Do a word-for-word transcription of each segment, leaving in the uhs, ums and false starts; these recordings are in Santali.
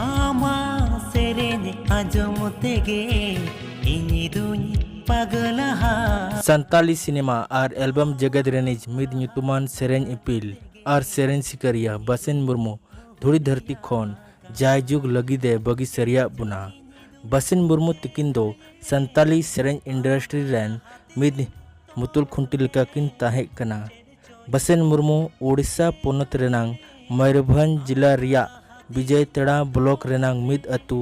ᱟᱢᱟᱜ ᱥᱮᱨᱮᱧ ᱟᱸᱡᱚᱢ ᱛᱮᱜᱮ ᱤᱧ ᱫᱩᱧ ᱯᱟᱜᱽᱞᱟᱦᱟ᱾ ᱥᱟᱱᱛᱟᱞᱤ ᱥᱤᱱᱮᱢᱟ ᱟᱨ ᱮᱞᱵᱟᱢ ᱡᱮᱜᱮᱫ ᱨᱤᱱᱤᱡ ᱢᱤᱫ ᱧᱩᱛᱩᱢᱟᱱ ᱥᱮᱨᱮᱧ ᱤᱯᱤᱞ ᱟᱨ ᱥᱮᱨᱮᱧ ᱥᱤᱠᱟᱹᱨᱤᱭᱟᱹ ᱵᱟᱥᱮᱱ ᱢᱩᱨᱢᱩ ᱫᱷᱩᱲᱤ ᱫᱷᱟᱹᱨᱛᱤ ᱠᱷᱚᱱ ᱡᱟᱭᱡᱩᱜᱽ ᱞᱟᱹᱜᱤᱫ ᱮ ᱵᱟᱹᱜᱤ ᱥᱟᱹᱨᱤᱭᱟᱜ ᱵᱚᱱᱟ᱾ ᱵᱟᱥᱮᱱ ᱢᱩᱨᱢᱩ ᱛᱤᱠᱤᱱ ᱫᱚ ᱥᱟᱱᱛᱟᱞᱤ ᱥᱮᱨᱮᱧ ᱤᱱᱰᱟᱥᱴᱨᱤ ᱨᱮᱱ ᱢᱤᱫ ᱢᱩᱛᱩᱞ ᱠᱷᱩᱱᱴᱤ ᱞᱮᱠᱟ ᱠᱤᱱ ᱛᱟᱦᱮᱸ ᱠᱟᱱᱟ᱾ ᱵᱟᱥᱮᱱ ᱢᱩᱨᱢᱩ ᱳᱰᱤᱥᱟ ᱯᱚᱱᱚᱛ ᱨᱮᱱᱟᱝ ᱢᱚᱭᱩᱨᱵᱷᱚᱸᱡᱽ ᱡᱤᱞᱟ ᱨᱮᱭᱟᱜ ᱵᱤᱡᱚᱭ ᱛᱮᱲᱟ ᱵᱞᱚᱠ ᱨᱮᱱᱟᱝ ᱢᱤᱫ ᱟᱹᱛᱩ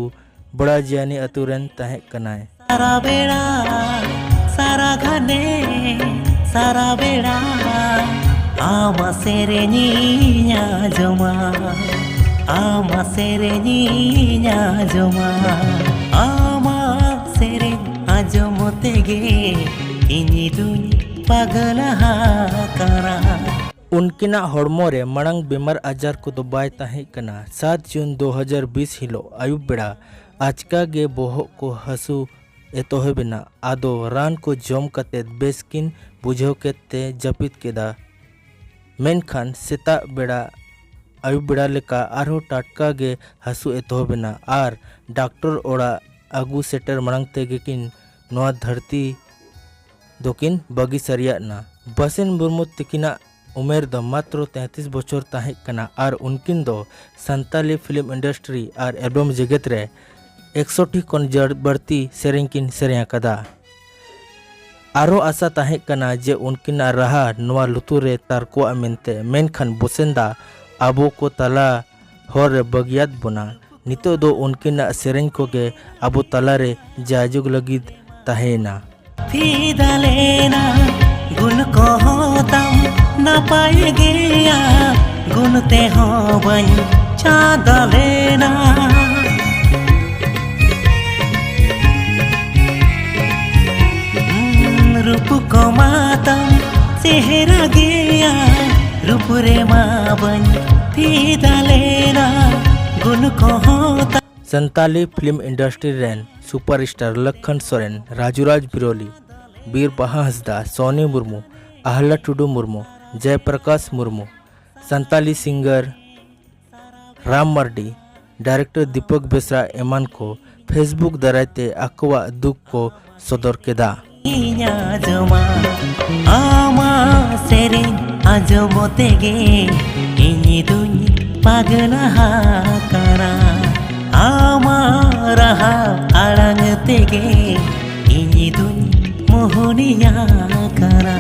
ᱵᱚᱲᱟᱡᱤᱭᱟᱱᱤ ᱟᱹᱛᱩ ᱨᱮᱱ ᱛᱟᱦᱮᱸ ᱠᱟᱱᱟᱭ᱾ ᱥᱟᱨᱟ ᱵᱮᱲᱟ, ᱥᱟᱨᱟ ᱜᱷᱟᱱᱮ, ᱥᱟᱨᱟ ᱵᱮᱲᱟ ᱟᱢᱟᱜ ᱥᱮᱨᱮᱧᱤᱧ ᱟᱸᱡᱚᱢᱟ, ᱟᱢᱟᱜ ᱥᱮᱨᱮᱧᱤᱧ ᱟᱸᱡᱚᱢᱟ, ᱟᱢᱟᱜ ᱥᱮᱨᱮᱧ ᱟᱸᱡᱚᱢ ᱛᱮᱜᱮ ᱤᱧ ᱫᱩᱧ ᱯᱟᱜᱽᱞᱟ ᱟᱠᱟᱱᱟ᱾ ᱩᱱᱠᱤᱱᱟᱜ ᱦᱚᱲᱢᱚ ᱨᱮ ᱢᱟᱲᱟᱝ ᱵᱮᱢᱟᱨ ᱟᱡᱟᱨ ᱠᱚᱫᱚ ᱵᱟᱭ ᱛᱟᱦᱮᱸ ᱠᱟᱱᱟ᱾ ᱥᱟᱛ ᱡᱩᱱ ᱫᱩ ᱦᱟᱡᱟᱨ ᱵᱤᱥ ᱦᱤᱞᱳᱜ ᱟᱹᱭᱩᱵ ᱵᱮᱲᱟ ᱟᱪᱠᱟ ᱜᱮ ᱵᱚᱦᱚᱜ ᱠᱚ ᱦᱟᱹᱥᱩ ᱮᱛᱚᱦᱚᱵ ᱮᱱᱟ᱾ ᱟᱫᱚ ᱨᱟᱱ ᱠᱚ ᱡᱚᱢ ᱠᱟᱛᱮ ᱵᱮᱥ ᱠᱤᱱ ᱵᱩᱡᱷᱟᱹᱣ ᱠᱮᱫ ᱛᱮ ᱡᱟᱹᱯᱤᱫ ᱠᱮᱫᱟ᱾ ᱢᱮᱱᱠᱷᱟᱱ ᱥᱮᱛᱟᱜ ᱵᱮᱲᱟ, ᱟᱹᱭᱩᱵ ᱵᱮᱲᱟ ᱞᱮᱠᱟ ᱟᱨᱦᱚᱸ ᱴᱟᱴᱠᱟ ᱜᱮ ᱦᱟᱹᱥᱩ ᱮᱛᱚᱦᱚᱵ ᱮᱱᱟ ᱟᱨ ᱰᱟᱠᱴᱚᱨ ᱚᱲᱟᱜ ᱟᱹᱜᱩ ᱥᱮᱴᱮᱨ ᱢᱟᱲᱟᱝ ᱛᱮᱜᱮ ᱠᱤᱱ ᱱᱚᱣᱟ ᱫᱷᱟᱹᱨᱛᱤ ᱫᱚᱠᱤᱱ ᱵᱟᱹᱜᱤ ᱥᱟᱹᱨᱤᱭᱟᱜ ᱱᱟ᱾ ᱵᱟᱥᱮᱱ ᱢᱩᱨᱢᱩ ᱛᱤᱠᱤᱱᱟᱜ ᱩᱢᱮᱨ ᱫᱚ ᱢᱟᱛᱨᱚ ᱛᱮᱸᱛᱨᱤᱥ ᱵᱚᱪᱷᱚᱨ ᱛᱟᱦᱮᱸ ᱠᱟᱱᱟ ᱟᱨ ᱩᱱᱠᱤᱱ ᱫᱚ ᱥᱟᱱᱛᱟᱞᱤ ᱯᱷᱤᱞᱢ ᱤᱱᱰᱟᱥᱴᱨᱤ ᱟᱨ ᱮᱞᱵᱚᱢ ᱡᱮᱜᱮᱛ ᱨᱮ ᱮᱠᱥᱚ ᱴᱤ ᱠᱷᱚᱱ ᱡᱟᱹᱲ-, ᱵᱟᱹᱲᱛᱤ ᱥᱮᱨᱮᱧ ᱠᱤᱱ ᱥᱮᱨᱮᱧ ᱟᱠᱟᱫᱟ᱾ ᱟᱨᱦᱚᱸ ᱟᱥᱟ ᱛᱟᱦᱮᱸ ᱠᱟᱱᱟ ᱡᱮ ᱩᱱᱠᱤᱱᱟᱜ ᱨᱟᱦᱟ ᱱᱚᱣᱟ ᱞᱩᱛᱩᱨ ᱨᱮ ᱛᱟᱨᱠᱚᱜᱼᱟ ᱢᱮᱱᱛᱮ, ᱢᱮᱱᱠᱷᱟᱱ ᱵᱚᱥᱮᱱ ᱫᱟ ᱟᱵᱚ ᱠᱚ ᱛᱟᱞᱟ ᱦᱚᱨ ᱨᱮ ᱵᱟᱹᱜᱤᱭᱟᱫ ᱵᱚᱱᱟ᱾ ᱱᱤᱛᱚᱜ ᱫᱚ ᱩᱱᱠᱤᱱᱟᱜ ᱥᱮᱨᱮᱧ ᱠᱚᱜᱮ ᱟᱵᱚ ᱛᱟᱞᱟᱨᱮ ᱡᱟᱭᱡᱩᱜᱽ ᱞᱟᱹᱜᱤᱫ ᱛᱟᱦᱮᱸᱭᱮᱱᱟ᱾ ᱯᱷᱤᱫᱟ ᱞᱮᱱᱟ ᱜᱩᱱ ᱠᱚᱦᱚᱸ ᱛᱟᱢ ᱱᱟᱯᱟᱭ ᱜᱮᱭᱟ, ᱜᱩᱱ ᱛᱮᱦᱚᱸ ᱵᱟᱹᱧ ᱪᱟᱸᱫᱟ ᱞᱮᱱᱟ᱾ ᱨᱩᱯ ᱠᱚᱢᱟ ᱛᱟᱢ ᱪᱮᱦᱨᱟ ᱜᱮᱭᱟ, ᱨᱩᱯ ᱨᱮᱢᱟ ᱵᱟᱹᱧ ᱯᱷᱤᱫᱟ ᱞᱮᱱᱟ, ᱜᱩᱱ ᱠᱚᱦᱚᱸ ᱛᱟᱢ᱾ ᱥᱟᱱᱛᱟᱞᱤ ᱯᱷᱤᱞᱢ ᱤᱱᱰᱟᱥᱴᱨᱤ ᱨᱮᱱ ᱥᱩᱯᱟᱨᱥᱴᱟᱨ ᱞᱚᱠᱠᱷᱚᱱ ᱥᱚᱨᱮᱱ, ᱨᱟᱡᱩ ᱨᱟᱡᱽ ᱵᱤᱨᱚᱞᱤ, ᱵᱤᱨ ᱵᱟᱦᱟ ᱦᱟᱸᱥᱫᱟ, ᱥᱚᱱᱤ ᱢᱩᱨᱢᱩ, ᱟᱦᱞᱟ ᱴᱩᱰᱩ ᱢᱩᱨᱢᱩ, ᱡᱚᱭ ᱯᱨᱚᱠᱟᱥ ᱢᱩᱨᱢᱩ, ᱥᱟᱱᱛᱟᱞᱤ ᱥᱤᱝᱜᱟᱨ ᱨᱟᱢ ᱢᱟᱨᱰᱤ, ᱰᱟᱭᱨᱮᱠᱴᱚᱨ ᱫᱤᱯᱚᱠ ᱵᱮᱥᱨᱟ ᱮᱢᱟᱱ ᱠᱚ Facebook ᱫᱟᱨᱟᱭ ᱛᱮ ᱟᱠᱚᱣᱟᱜ ᱫᱩᱠ ᱠᱚ ᱥᱚᱫᱚᱨ ᱠᱮᱫᱟ᱾ ᱤᱧ ᱟᱸᱡᱚᱢᱟ ᱟᱢᱟᱜ ᱥᱮᱨᱮᱧ ᱟᱸᱡᱚᱢ ᱛᱮᱜᱮ ᱤᱧ ᱫᱩᱧ ᱯᱟᱜᱽᱞᱟ ᱟᱠᱟᱱᱟ᱾ ᱟᱢᱟᱜ ᱨᱟᱦᱟ ᱟᱲᱟᱝ ᱛᱮᱜᱮ ᱤᱧ ᱫᱩᱧ ᱢᱳᱦᱱᱤᱭᱟ ᱠᱟᱱᱟ᱾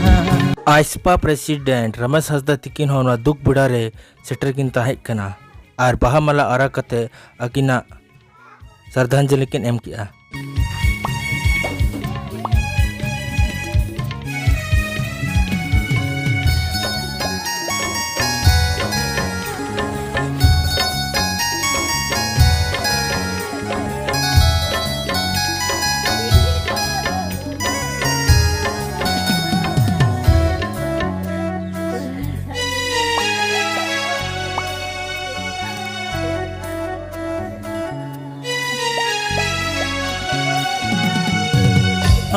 ᱟᱭᱥᱯᱟ ᱯᱨᱮᱥᱤᱰᱮᱱᱴ ᱨᱟᱢᱮᱥ ᱦᱟᱸᱥᱫᱟ ᱛᱤᱠᱤᱱ ᱦᱚᱸ ᱱᱚᱣᱟ ᱫᱩᱠ ᱵᱮᱲᱟ ᱨᱮ ᱥᱮᱴᱮᱨ ᱠᱤᱱ ᱛᱟᱦᱮᱸ ᱠᱟᱱᱟ ᱟᱨ ᱵᱟᱦᱟ ᱢᱟᱞᱟ ᱟᱨᱟᱣ ᱠᱟᱛᱮ ᱟᱹᱠᱤᱱᱟᱜ ᱥᱨᱟᱫᱷᱟᱧᱡᱚᱞᱤ ᱠᱤᱱ ᱮᱢ ᱠᱮᱜᱼᱟ᱾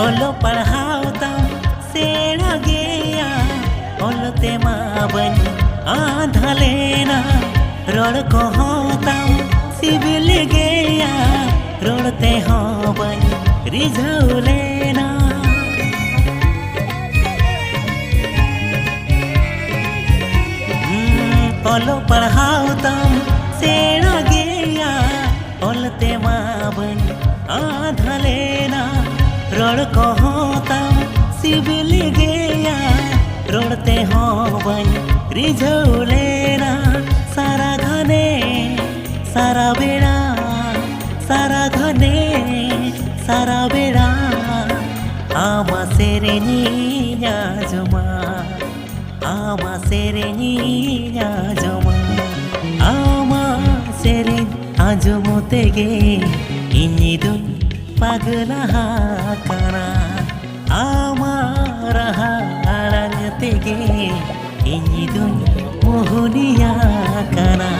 ᱚᱞᱚᱜ ᱯᱟᱲᱦᱟᱣ ᱛᱟᱢ ᱥᱮᱬᱟ ᱜᱮᱭᱟ, ᱚᱞ ᱛᱮᱢᱟ ᱵᱟᱹᱧ ᱟᱸᱫᱷᱟ ᱞᱮᱱᱟ, ᱨᱚᱲ ᱠᱚᱦᱚᱸ ᱛᱟᱢ ᱥᱤᱵᱤᱞ ᱜᱮᱭᱟ, ᱨᱚᱲ ᱛᱮᱦᱚᱸ ᱵᱟᱹᱧ ᱨᱤᱡᱷᱟᱹᱣ ᱞᱮᱱᱟ᱾ ᱦᱩᱸ, ᱚᱞᱚᱜ ᱯᱟᱲᱦᱟᱣ ᱛᱟᱢ ᱥᱮᱬᱟ ᱜᱮᱭᱟ, ᱚᱞ ᱛᱮᱢᱟ ᱵᱟᱹᱧ ᱟᱸᱫᱷᱟ ᱞᱮᱱᱟ, ᱨᱚᱲ ᱠᱚᱦᱚᱸ ᱛᱟᱢ ᱥᱤᱵᱤᱞ ᱜᱮᱭᱟ, ᱨᱚᱲ ᱛᱮᱦᱚᱸ ᱵᱟᱹᱧ ᱨᱤᱡᱷᱟᱹᱣ ᱞᱮᱱᱟ᱾ ᱥᱟᱨᱟ ᱜᱷᱟᱱᱮ ᱥᱟᱨᱟ ᱵᱮᱲᱟ, ᱥᱟᱨᱟ ᱜᱷᱟᱱᱮ ᱥᱟᱨᱟ ᱵᱮᱲᱟ ᱟᱢᱟᱜ ᱥᱮᱨᱮᱧᱤᱧ ᱟᱸᱡᱚᱢᱟ, ᱟᱢᱟᱜ ᱥᱮᱨᱮᱧᱤᱧ ᱟᱸᱡᱚᱢᱟ᱾ ᱟᱢᱟᱜ ᱥᱮᱨᱮᱧ ᱟᱸᱡᱚᱢ ᱛᱮᱜᱮ ᱤᱧ ᱫᱩᱧ ᱯᱟᱜᱽᱞᱟ ᱟᱠᱟᱱᱟ᱾ ᱟᱢᱟᱜ ᱨᱟᱦᱟ ᱟᱲᱟᱝ ᱛᱮᱜᱮ ᱤᱧ ᱫᱩᱧ ᱢᱳᱦᱱᱤᱭᱟ ᱠᱟᱱᱟ᱾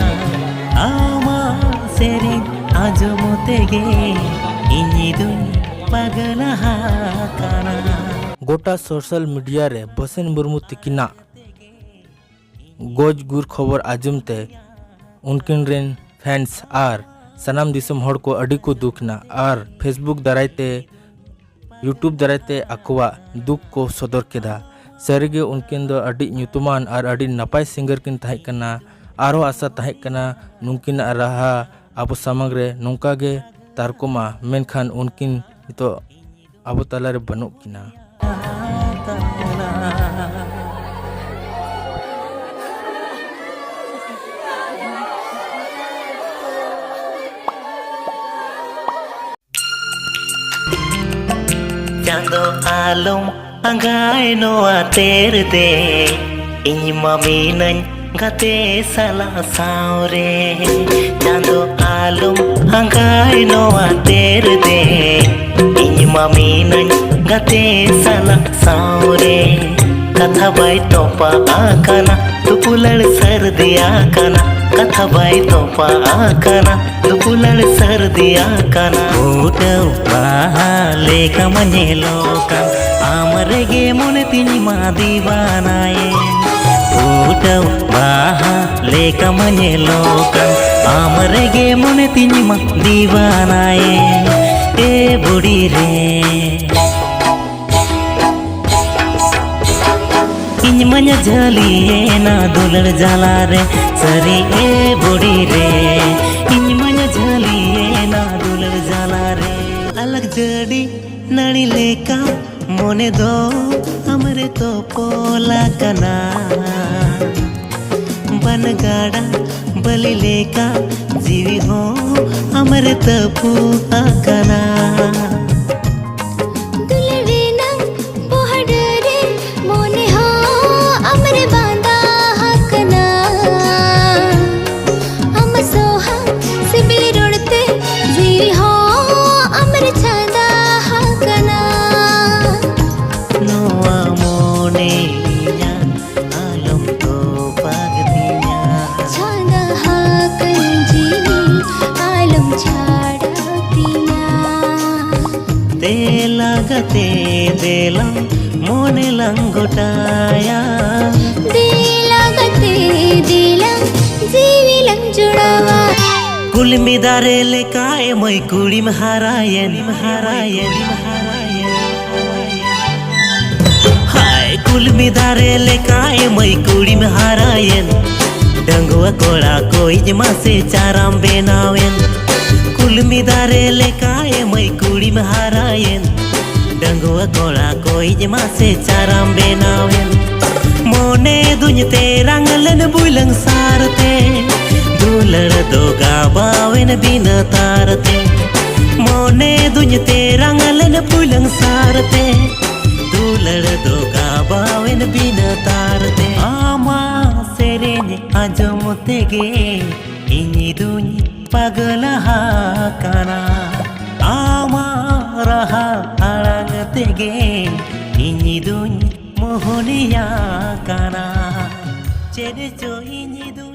ᱟᱢᱟᱜ ᱥᱮᱨᱮᱧ ᱟᱸᱡᱚᱢ ᱛᱮᱜᱮ ᱤᱧ ᱫᱩᱧ ᱯᱟᱜᱽᱞᱟ ᱟᱠᱟᱱᱟ᱾ ᱜᱚᱴᱟ ᱥᱳᱥᱟᱞ ᱢᱤᱰᱤᱭᱟ ᱨᱮ ᱵᱚᱥᱮᱱ ᱢᱩᱨᱢᱩ ᱛᱤᱠᱤᱱᱟᱜ ᱜᱚᱡ ᱜᱩᱨ ᱠᱷᱚᱵᱚᱨ ᱟᱸᱡᱚᱢ ᱛᱮ ᱩᱱᱠᱤᱱ ᱨᱮᱱ ᱯᱷᱮᱱᱥ ᱟᱨ ᱥᱟᱱᱟᱢ ᱫᱤᱥᱚᱢ ᱦᱚᱲ ᱠᱚ ᱟᱹᱰᱤ ᱠᱚ ᱫᱩᱠ ᱮᱱᱟ ᱟᱨ Facebook ᱫᱟᱨᱟᱭ ᱛᱮ, YouTube ᱫᱟᱨᱟᱭ ᱛᱮ ᱟᱠᱚᱣᱟᱜ ᱫᱩᱠ ᱠᱚ ᱥᱚᱫᱚᱨ ᱠᱮᱫᱟ᱾ ᱥᱟᱹᱨᱤᱜᱮ ᱩᱱᱠᱤᱱ ᱫᱚ ᱟᱹᱰᱤ ᱧᱩᱛᱩᱢᱟᱱ ᱟᱨ ᱟᱹᱰᱤ ᱱᱟᱯᱟᱭ ᱥᱤᱝᱜᱟᱨ ᱠᱤᱱ ᱛᱟᱦᱮᱸ ᱠᱟᱱᱟ᱾ ᱟᱨᱦᱚᱸ ᱟᱥᱟ ᱛᱟᱦᱮᱸ ᱠᱟᱱᱟ ᱱᱩᱠᱤᱱᱟᱜ ᱨᱟᱦᱟ ᱟᱵᱚ ᱥᱟᱢᱟᱝ ᱨᱮ ᱱᱚᱝᱠᱟ ᱜᱮ ᱛᱟᱨᱠᱚᱢᱟ, ᱢᱮᱱᱠᱷᱟᱱ ᱩᱱᱠᱤᱱ ᱱᱤᱛᱚᱜ ᱟᱵᱚ ᱛᱟᱞᱟᱨᱮ ᱵᱟᱹᱱᱩᱜ ᱠᱤᱱᱟ᱾ ᱪᱟᱸᱫᱚ ᱟᱞᱚᱢ ᱟᱸᱜᱟᱭ ᱱᱚᱣᱟ ᱛᱮᱨ ᱫᱮ, ᱤᱧ ᱢᱟ ᱢᱤᱱᱟᱹᱧ ᱜᱟᱛᱮ ᱥᱟᱞᱟᱜ ᱥᱟᱶᱨᱮ᱾ ᱪᱟᱸᱫᱚ ᱟᱞᱚᱢ ᱟᱸᱜᱟᱭ ᱱᱚᱣᱟ ᱛᱮᱨ ᱫᱮ, ᱤᱧ ᱢᱟ ᱢᱤᱱᱟᱹᱧ ᱜᱟᱛᱮ ᱥᱟᱞᱟᱜ ᱥᱟᱶᱨᱮ᱾ ᱠᱟᱛᱷᱟ ᱵᱟᱭ ᱛᱚᱯᱟ ᱟᱠᱟᱱᱟ, ᱫᱩᱯᱩᱞᱟᱹᱲ ᱥᱟᱹᱨᱫᱤ ᱟᱠᱟᱱᱟ, ᱠᱟᱛᱷᱟ ᱵᱟᱭ ᱛᱚᱯᱟ ᱟᱠᱟᱱᱟ, ᱫᱩᱯᱩᱞᱟᱹᱲ ᱥᱟᱹᱨᱫᱤ ᱟᱠᱟᱱᱟ᱾ ᱯᱷᱩᱴᱟᱹᱣ ᱵᱟᱦᱟ ᱞᱮᱠᱟᱢ ᱧᱮᱞᱚᱜ ᱠᱟᱱ, ᱟᱢ ᱨᱮᱜᱮ ᱢᱚᱱᱮ ᱛᱤᱧ ᱢᱟ ᱫᱤᱣᱟᱱᱟᱭᱮᱱ᱾ ᱯᱷᱩᱴᱟᱹᱣ ᱵᱟᱦᱟ ᱞᱮᱠᱟᱢ ᱧᱮᱞᱚᱜ ᱠᱟᱱ, ᱟᱢ ᱨᱮᱜᱮ ᱢᱚᱱᱮ ᱛᱤᱧ ᱢᱟ ᱫᱤᱣᱟᱱᱟᱭᱮᱱ᱾ ᱮ ᱵᱩᱰᱤ ᱨᱮ, ᱤᱧ ᱢᱟᱧ ᱡᱷᱟᱹᱞᱤᱭᱮᱱᱟ ᱫᱩᱞᱟᱹᱲ ᱡᱟᱞᱟ ᱨᱮ, ᱥᱟᱹᱨᱤ ᱮ ᱵᱩᱰᱤ ᱨᱮ᱾ ᱤᱧ ᱢᱟᱧ ᱡᱷᱟᱹᱞᱤᱭᱮᱱᱟ ᱫᱩᱞᱟᱹᱲ ᱡᱟᱞᱟ ᱨᱮ᱾ ᱟᱞᱟᱜᱽ ᱡᱟᱹᱰᱤ ᱱᱟᱹᱲᱤ ᱞᱮᱠᱟ ᱢᱚᱱᱮ ᱫᱚ ᱟᱢᱨᱮ ᱛᱚᱯᱚᱞ ᱟᱠᱟᱱᱟ᱾ ᱵᱟᱱ ᱜᱟᱰᱟ ᱵᱟᱹᱞᱤ ᱞᱮᱠᱟ ᱡᱤᱣᱤ ᱦᱚᱸ ᱟᱢᱨᱮ ᱛᱟᱹᱯᱩ ᱟᱠᱟᱱᱟ᱾ ᱫᱩᱞᱟᱹᱲ ᱨᱮᱱᱟᱝ ᱵᱚᱦᱰᱟᱹ ᱨᱮ ᱢᱚᱱᱮ ᱦᱚᱸ ᱟᱢᱨᱮ ᱵᱟᱸᱫᱟ ᱟᱠᱟᱱᱟ᱾ ᱟᱢ ᱥᱚᱦᱟ ᱥᱤᱵᱤᱞ ᱨᱚᱲ ᱛᱮ ᱡᱤᱣᱤ ᱦᱚᱸ ᱟᱢᱨᱮ ᱪᱷᱟᱸᱫᱟ ᱟᱠᱟᱱᱟ᱾ ᱱᱚᱣᱟ ᱢᱚᱱᱮ ᱤᱧᱟᱹᱜ ᱟᱞᱚᱢ ᱛᱚᱯᱟᱜ ᱛᱤᱧᱟ᱾ ᱪᱷᱟᱸᱫᱟ ᱟᱠᱟᱱ ᱡᱤᱣᱤ ᱟᱞᱚᱢ ᱪᱷᱟᱰᱟᱣ ᱛᱤᱧᱟ᱾ ᱫᱮᱞᱟ ᱜᱟᱛᱮ ᱫᱮᱞᱟ ᱢᱚᱱᱮ ᱞᱟᱝ ᱜᱚᱴᱟᱭᱟ᱾ ᱫᱮᱞᱟ ᱜᱟᱛᱮ ᱫᱮᱞᱟ ᱡᱤᱣᱤ ᱞᱟᱝ ᱡᱚᱲᱟᱣᱟ᱾ ᱠᱩᱞᱢᱤ ᱫᱟᱨᱮ ᱞᱮᱠᱟ ᱮ ᱢᱟᱹᱭ ᱠᱩᱲᱤᱢ ᱦᱟᱨᱟᱭᱮᱱ, ᱦᱟᱨᱟᱭᱮᱱ, ᱦᱟᱨᱟᱭᱮᱱ᱾ ᱦᱟᱭ, ᱠᱩᱞᱢᱤ ᱫᱟᱨᱮ ᱞᱮᱠᱟ ᱮ ᱢᱟᱹᱭ ᱠᱩᱲᱤᱢ ᱦᱟᱨᱟᱭᱮᱱ᱾ ᱰᱟᱺᱜᱩᱣᱟᱹ ᱠᱚᱲᱟ ᱠᱚᱭᱤᱡ ᱢᱟᱥᱮ ᱪᱟᱨᱟᱢ ᱵᱮᱱᱟᱣᱮᱱ᱾ ᱠᱩᱞᱢᱤ ᱫᱟᱨᱮ ᱞᱮᱠᱟ ᱮ ᱢᱟᱹᱭ ᱠᱩᱲᱤᱢ ᱦᱟᱨᱟᱭᱮᱱ᱾ ᱰᱟᱺᱜᱩᱣᱟᱹ ᱠᱚᱲᱟ ᱠᱚᱭᱤᱡ ᱢᱟᱥᱮ ᱪᱟᱨᱟᱢ ᱵᱮᱱᱟᱣᱮᱱ᱾ ᱢᱚᱱᱮ ᱫᱩᱧ ᱛᱮᱨᱟᱝ ᱞᱮᱱ ᱵᱩᱞᱟᱹᱝ ᱥᱟᱨᱛᱮ, ᱫᱩᱞᱟᱹᱲ ᱫᱚ ᱜᱟᱵᱟᱣᱮᱱ ᱵᱤᱱᱟᱹ ᱛᱟᱨᱛᱮ᱾ ᱢᱚᱱᱮ ᱫᱩᱧ ᱛᱮᱨᱟᱝ ᱞᱮᱱ ᱵᱩᱞᱟᱹᱝ ᱥᱟᱨᱛᱮ, ᱫᱩᱞᱟᱹᱲ ᱫᱚ ᱜᱟᱵᱟᱣᱮᱱ ᱵᱤᱱᱟᱹ ᱛᱟᱨᱛᱮ᱾ ᱟᱢᱟᱜ ᱥᱮᱨᱮᱧ ᱟᱸᱡᱚᱢ ᱛᱮᱜᱮ ᱤᱧ ᱫᱩᱧ ᱯᱟᱜᱽᱞᱟ ᱟᱠᱟᱱᱟ᱾ ᱟᱢᱟᱜ ᱨᱟᱦᱟ ᱟᱲᱟᱝ ᱛᱮᱜᱮ ᱤᱧ ᱫᱩᱧ ᱢᱳᱦᱱᱤᱭᱟ ᱠᱟᱱᱟ᱾ ᱪᱮᱫ ᱪᱚ ᱤᱧ ᱫᱚ